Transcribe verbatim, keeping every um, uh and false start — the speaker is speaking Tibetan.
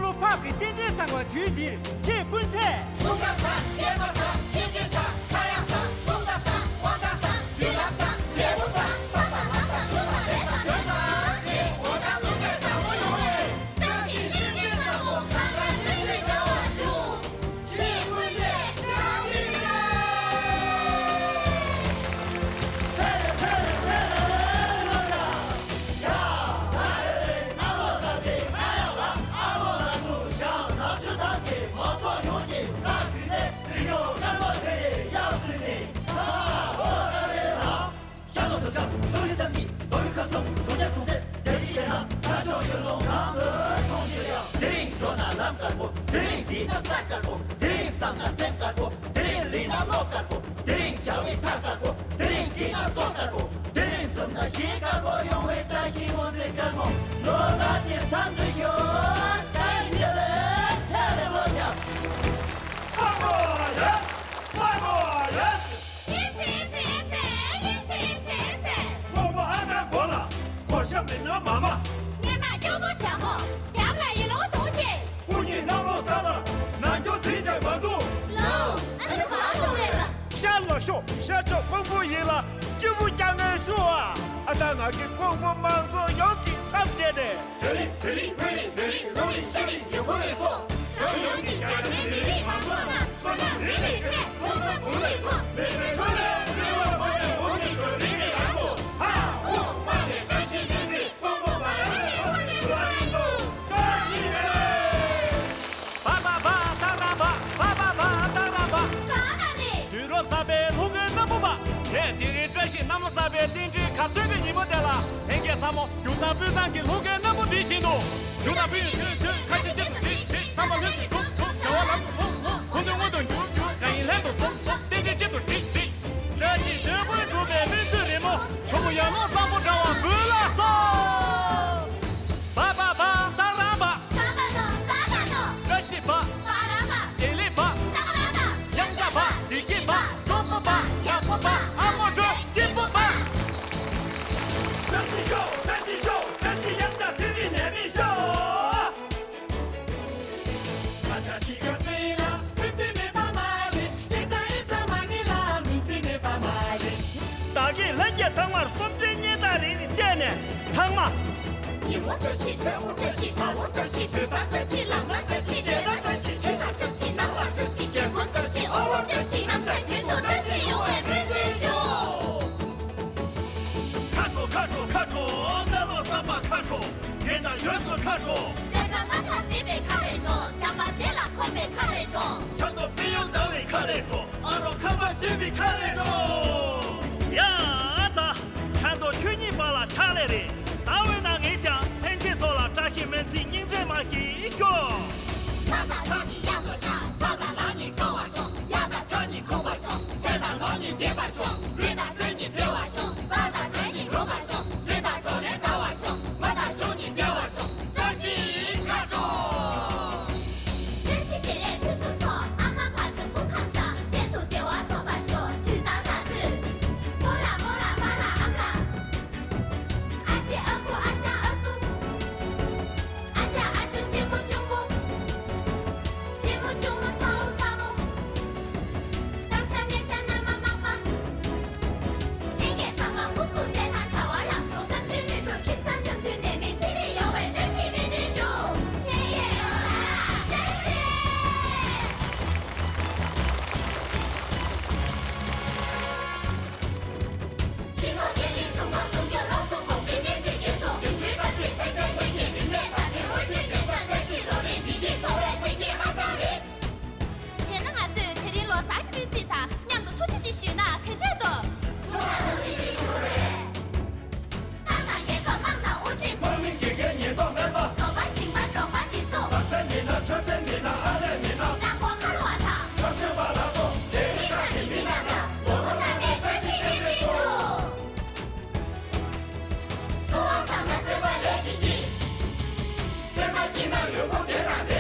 ལོ་ཕག་གི་རྟེན་འབྲེལ་བཟང་བའི་དུས་འདིར་ཁྱེད་སྐུ་ཚེ། ཀུན་དགའ་བཟང་། སྐྱེས་པ་བཟང་། ཁྱེད་ཀྱི་བཟང་། ཁ་ཡག་བཟང་། ཀུན་དགའ་བཟང་། དབང་ཐང་བཟང་། མདུན་ལམ་བཟང་། འབྲས་བུ་བཟང་། ས་བཟང་ལམ་བཟང་། ཆུ་བཟང་རི་བཟང་། དོན་བཟང་ཞེས་འོ་ཐང་ཀུན་དགའི་བཟང་པོ་ཡོང་བའི། བཀྲ་ཤིས་རྟེན་འབྲེལ་བཟང་པོ་གང་ག་ཀུན་གྱི་འབྱོར་བ་ཞུ། ཁྱེད་སྐུ་ཚེ་བཀྲ་ཤིས་བདེ་ལེགས། དེ་རིང་འཛོམས་ན་ཞིང་དཀར་པོ་ཡོང་བའི་བཀྲ་ཤིས་སྔོན་ཚེ་དཀར་མོ། ལོ་གསར་གྱི་འཚམས་འདྲི་ཞུ། བཀྲ་ཤིས་བདེ་ལེགས། ཚེ་རིང་ལོ་ཡག། པ་པོ་ཡ། པ་པོ་ཡ། ཡིན་ཚེ་ཡིན་ཚེ་ཡིན་ཚེ་ཡིན་ཚེ་ཡིན་ཚེ་ཡིན་ཚེ། ཀོང་པོ་ཨ་ཁ་གོ་ལ། གོ་ཤ་མི་ན་མ་མ། སྙེ་མ་སྐྱོ་པོ་ཞྭ་མོ། རྒྱབ་ལ་ཡི་ལོ་དུང་ཞིག་སྐུ་ཉིད་གནམ་ལོ་གསར་པར་ནང་སྐྱོ་དྲིན་ཆེ་མ་འདུག་ལོ། ཨ་ནི་བ་ལོ་རེད་ལ། ཤར་ལ་ཤོག་ཤར་ཕྱོགས་ཀོང་པོ་ཡིན་ལ་སྐྱིད་པོ་རྒྱག་ངེས་ཤོག་ཨ། ཨ་ད་ང་གི་ཀོང་པོ་མང་ཚོགས་ཡོངས་ཀྱི་ཚབ་བྱས་ནས། དེ་རིང་བོད་རིགས་བོད་རིགས་བོད་རིགས་ལུང་རིགས་ཤེས་རིག་ཡུལ་སྐོར་རིག་གསོ། ཕྱོགས་ཡོངས་ཀྱི་རྒྱ་ཆེའི་མི་རིགས་མང་ཚོགས་རྣམས་བསོད་ནམས་རིགས་ལས་ཆེ། ལྷུན་པོ་གུང་ལས་མཐོ། མི་ཚེ་ཕྱུག་ལས་སྤེལ་བར་གོ་བའི་འོ་ཐུག་འགྲོ་དྲིན་གྱི་ལམ་བུ། ཧ་ཧུ་དམག་གི་བཀྲ་ཤིས་སྨོན་ཚིག་ཀོང་པོ་བ་ར་ལས་འཁོར་ནས་བྱུང་བ་ཡིན་འདུག་བཀྲ་ཤིས་བདེ་ལེགས། བ་བ་བ་ཏ་ར་བ། བ་བ་བ་ཏ་ར་བ། ག་ནས། དུས་རབས་གསར་པའི་ལྷུ་གུའི་སྣམ་བུ་པ། ནས་དེ་རིང་བཀྲ་ཤིས་གནམ་ལོ་གསར་པའི་རྟེན་འབྲེལ་གར་ཐོན་གྱི་ཉིན་མོ་དེ་ལ་ལྷན་རྒྱས་ཚང་མ་རྒྱུ་ཚང་སྤུས་གཙང་གི་ལྷུ་གུའི་སྣམ་བུ་འདི་བཞིན་དུ། རྒྱུ་དང་སྤུན་ཡོད་དུས་དུས་ཁ་ཞིག་གཅིག་ཏུ་འགྲིག་འགྲིག་བསམ་པ་ལྷན་དུ་འགྲུབ་འགྲུབ་བྱ་བ་ལམ་དུ་འགྲོ་འགྲོ་སྐུ་མདུན་སྔོན་དུ་འགྱུར་འགྱུར་དགའ་ཡིན་ལྷན་དུ་འགྲུབ་འགྲུབ་རྟེན་འབྲེལ་གཅིག་ཏུ་འགྲིག་འགྲིག་བཀྲ་ཤིས་དོན་ཀུན་འགྲུབ་པའི་སྨོན་ཚིག་རིང་མོ། ཇོ་མོ་ཡར་ལུང་གཙང་པོ་འདྲ་བ་འབུལ་ལགས་སོ། བ་བ་བ་ཏ་ར་བ། བ་བ་དོ་བ་བ་དོ། བཀྲ་ཤིས་པ། པ་ར་པ། བདེ་ལེགས་པ། ཏག་ར་པ། གཡང་ཆགས་པ། བདེ་སྐྱིད་པ། སྤྲོ་པོ་པ། ཡག་པོ་པ། ཨ་མོ་སྤྲོ་སྐྱིད་པོ་པ། བཀྲ་ཤིས་ཤོག་བཀྲ་ཤིས་ཤོག་བཀྲ་ཤིས་གཡང་ཆགས་ཚེ་རིང་ནད་མེད་ཤོག་བདག་གིས་ལྷན་རྒྱས་ཚང་མར་གསུམ་བཀྲ་བརྙན་ཐག་རིང་ནས་བལྟས་ནས་ཚང་མ། ཉིན་མོ་བཀྲ་ཤིས། མཚན་མོ་བཀྲ་ཤིས། དགོང་མོ་བཀྲ་ཤིས། དུས་བཟང་བཀྲ་ཤིས། ལངས་མ་བཀྲ་ཤིས། བསྡད་ན་བཀྲ་ཤིས། ཕྱི་ལ་བཀྲ་ཤིས། ནང་ལ་བཀྲ་ཤིས། རྒྱལ་ཀུན་བཀྲ་ཤིས། ཨོ་ལོ་བཀྲ་ཤིས། ནམ་ཞག་རྒྱུན་དུ་བཀྲ་ཤིས་ཡོང་བའི་སྨོན་འདུན་ཞུ། ཁ་དྲོ་ཁ་དྲོ་ཁ་དྲོ། གནམ་ལོ་གསར་པ་ཁ་དྲོ། དེ་དང་ཡོས་སུ་ཁ་དྲོ། རྫ་ཁ་མ་ཐག་བྱེད་པའི་ཁ་རེ་དྲོ། ཇག་པ་དེ་ལ་འཁོན་པའི་ཁ་རེ་དྲོ། ཁ་དྲོ་པི་ཡུ་ཟླ་བའི་ཁ་རེ་དྲོ། ཨ་རོ་ཁ་པ་ཤེས་པའི་ཁ་རེ་དྲོ། ཡ་ད། ཁ་དྲོ་ཆོས་ཉིད་པ་ལ་ཕྱག་ལས་རེད། ད་བས་ན་ངས་ཀྱང་ལྷན་རྒྱས་ཚོ་ལ་བཀྲ་ཤིས་སྨོན་ཚིག་སྙིང་བྲེལ་མ་ཞིག་ཤོག་ལྷ་དང་ས་གཉིས་གཡང་དུ་ཆགས། ས་དང་ལ་གཉིས་སྐྱོ་བར་ཤོག་ཡ་དང་ཆ་གཉིས་ཁུག་པར་ཤོག་ཚེ་དང་ལོ་གཉིས་འབྱེད་པར་ཤོག་ལུས་དང་སེམས་གཉིས་བདེ་བར་ཤོག་རྟ་དང་དེ་གཉིས་འགྲོ་བར་ཤོག་གཞས་དང་བགྲོ་གླེང་དར་བར་ཤོག་མ་དང་གཞུང་གཉིས་བདེ་བར་ཤོག་བཀྲ་ཤིས་ཁ་དྲོ། བཀྲ་ཤིས་བདེ་ལེགས་ཕུན་སུམ་ཚོགས། ཨ་མ་ཕ་ཆུང་སྐུ་ཁམས་བཟང་། གཏན་དུ་བདེ་བ་ཐོབ་པར་ཤོག་དུས་བཟང་ཐག་ཆོད། མོ་ལ་མོ་ལ་པ་ལ་ཨ་ཁ། ཨ་ཅེ་ཨ་ཁུ་ཨ་ཞང་ཨ་སྲུ། ཨ་ཅག་ཨ་ཅོ་གཅེན་མོ་གཅུང་པོ། གཅེན་མོ་གཅུང་མོ་ཚ་བོ་ཚ་མོ། སྟག་ཤ་སྨན་ཤ་མནའ་མ་མག་པ། ལྷན་རྒྱས་ཚང་མ་སྐུ་གཟུགས་གསལ་ཐང་བྱ་བ་ལམ་འགྲོ་བསམ་དོན་ནུས་གྲུབ་ཁྱིམ་ཚང་འཆམ་མཐུན་ནད་མེད་ཚེ་རིང་ཡོང་བའི་བཀྲ་ཤིས་སྨོན་འདུན་ཞུ། ལྷན་རྒྱས་ལོ་གསར་བཀྲ་ཤིས། སྤྱི་ཚོགས་བརྟན་ལྷིང་འབྱུང་ཁུངས་སྲུང་སྐྱོབ་སློབ་གསོ་གོང་འཕེལ་སྨན་བཅོས་སྐྱེད་གསོག་འགྲིམ་འགྲུལ་སྟབས་བདེ་ཚན་རྩལ་ཐོན་སྐྱེད་རིག་གནས་དར་སྤེལ་དབུལ་སྒྲོལ་འབྲས་བཟང་བཀྲ་ཤིས་ལོ་ལེགས་བདེ་སྐྱིད་འཚོ་བའི་ཐོན་སྐྱེད་ཧ་ཅང་ལེགས། བྱས་ན་ང་ཚོས་དེ་རིང་ལོ་གསར་གྱི་སྨོན་ཚིག་དང་མཉམ་དུ་ཐུགས་རྗེ་ཆེ་ཞུས་ན་ག་འདྲ་འདུག་སུ་ལ་ཐུགས་རྗེ་ཆེ་ཞུ་རེད། ཏང་དང་རྒྱལ་ཁབ་དམངས་དང་དབུ་ཁྲིད། དམག་མི་དགེ་རྒན་ཉེན་རྟོག་སྨན་པ། ཚོགས་པ་ཞིང་པ་གྲོང་པ་སྲིད་ཚོགས། ནགས་ཚལ་མི་སྣ་འཕྲོད་བསྟེན་མི་སྣ་ཨར་ལས་མི་སྣ། ནང་ཁོག་ཁ་ལོ་བ་དང་། འཁྲབ་སྟོན་པ་ལ་སོགས་ལས་རིགས་ཁག་གི་མི་སྣ་རྣམས་ལོ་གསར་པའི་བཀྲ་ཤིས་སྨོན་འདུན་ཞུ། འཚོ་བ་བཟང་ན་སེམས་པ་ལེགས་ཀྱི་སྐྱིད། སེམས་པ་སྐྱིད་ན་ལུས་པོ་བདེ་དང་བདེ།